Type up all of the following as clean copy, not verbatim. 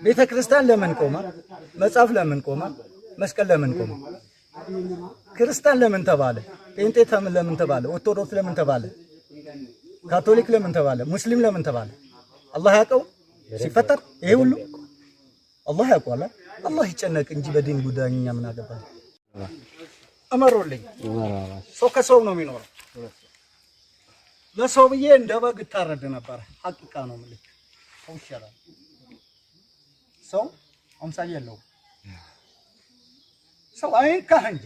ቤተ ክርስቲያን ለምን ቆመ? መጽሐፍ ለምን ቆመ? መስቀል ለምን ቆመ? ክርስቲያን ለምን ተባለ? ጴንጤ ለምን ተባለ? ኦርቶዶክስ ለምን ተባለ? ካቶሊክ ለምን ተባለ? ሙስሊም ለምን ተባለ? አላህ ያውቀው ሲፈጠር ይሄ ሁሉ አላህ ያውቀዋል። አላህ ይጨነቅ እንጂ በዲን ጉዳይ እኛ ምን አገባን? እመሩልኝ። ሰው ከሰው ነው የሚኖረው። ለሰው ብዬ እንደ በግ እታረድ ነበረ። ሐቂቃ ነው የምልህ። ሰው ይሻላል። ሰው አምሳያ የለውም። ሰው አይንካህ እንጂ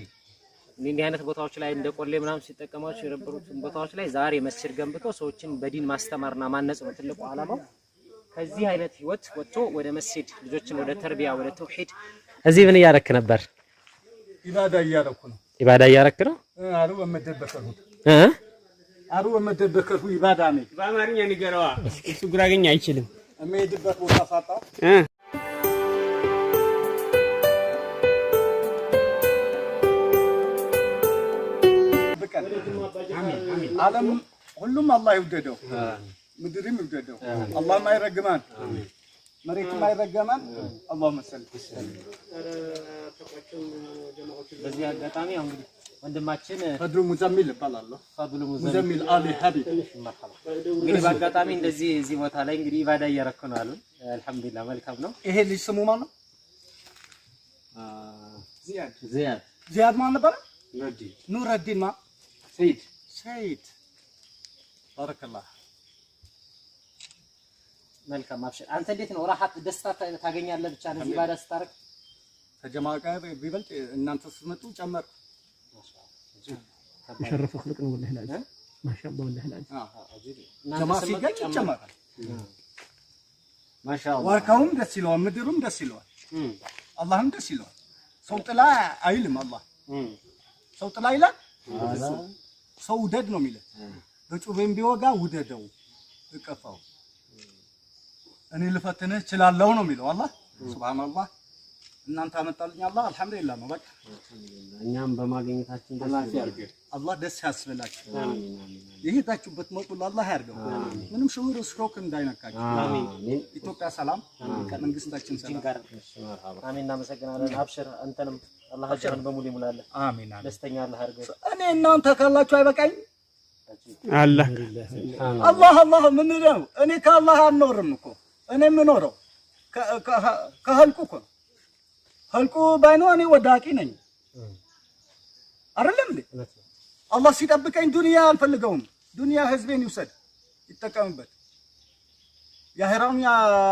እንዲህ አይነት ቦታዎች ላይ እንደ ቆሌ ምናምን ሲጠቀሟቸው የነበሩትን ቦታዎች ላይ ዛሬ መስጂድ ገንብቶ ሰዎችን በዲን ማስተማርና ማነጽ ነው ትልቁ ዓላማው። ከዚህ አይነት ህይወት ወጥቶ ወደ መስጂድ ልጆችን ወደ ተርቢያ ወደ ተውሂድ። እዚህ ምን እያረክ ነበር? ኢባዳ እያደረኩ ነው። ኢባዳ እያረክ ነው። አሩ በመደበከሩ እ አሩ በመደበከሩ ኢባዳ ነኝ። በአማርኛ ንገረዋ፣ እሱ ጉራገኛ አይችልም። የምሄድበት ቦታ ሳጣው ብቀን ዓለም ሁሉም አላህ ይውደደው፣ ምድርም ይውደደው። አላህም አይረግማን፣ መሬትም አይረገማን። አላሁመ ሰሊ። በዚህ አጋጣሚ ያው እንግዲህ ወንድማችን ፈድሩ ሙዘሚል እባላለሁ። ፈድሉ ሙዘሚል አሊ ሀቢብ። እንግዲህ በአጋጣሚ እንደዚህ እዚህ ቦታ ላይ እንግዲህ ኢባዳ እያረክ ነው አሉን። አልሐምዱሊላህ መልካም ነው። ይሄ ልጅ ስሙ ማን ነው? ዚያድ። ዚያድ ማን ነበረ? ኑረዲን ማ ሰይድ። ሰይድ። ባረከላህ። መልካም አብሽር። አንተ እንዴት ነው ራሐት ደስታ ታገኛለህ? ብቻ እንደዚህ ኢባዳ ስታረግ ከጀማ ጋር ቢበልጥ እናንተ ስትመጡ ጨመር። يشرف خلقنا والله العزيز ما شاء الله والله العزيز. ጀማ ሲገኝ ይጨመራል። ማሻአላህ። ዋርካውም ደስ ይለዋል፣ ምድሩም ደስ ይለዋል፣ አላህም ደስ ይለዋል። ሰው ጥላ አይልም አላህ። ሰው ጥላ ይላል? ሰው ውደድ ነው የሚለው። በጩቤም ቢወጋ ውደደው፣ እቀፈው። እኔ ልፈትንህ እችላለሁ ነው የሚለው አላህ። ሱብሃንአላህ። እናንተ አመጣልኝ አላህ፣ አልሐምዱሊላህ ነው በቃ። እኛም በማግኘታችን ደስ ይላል። አላህ ደስ ያስበላችሁ። የሄዳችሁበት መቁል አላህ ያርገው። ምንም ሽውር ስትሮክ እንዳይነካችሁ። ኢትዮጵያ ሰላም፣ መንግስታችን ሰላም። አሜን። እናመሰግናለን። አብሽር፣ አንተንም አላህ አጅርህን በሙሉ ይሙላልህ። አሜን አሜን። ደስተኛ አላህ አድርገህ። እኔ እናንተ ካላችሁ አይበቃኝ። አላህ። አላህ አላህ ምን ነው? እኔ ከአላህ አልኖርም እኮ። እኔ የምኖረው ከህልቁ እኮ ነው። ህልቁ ባይኖር እኔ ወዳቂ ነኝ። አይደለም እንዴ? አላህ ሲጠብቀኝ ዱንያ አልፈልገውም። ዱንያ ህዝቤን ይውሰድ ይጠቀምበት። የአኺራውን ያ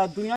ዱንያ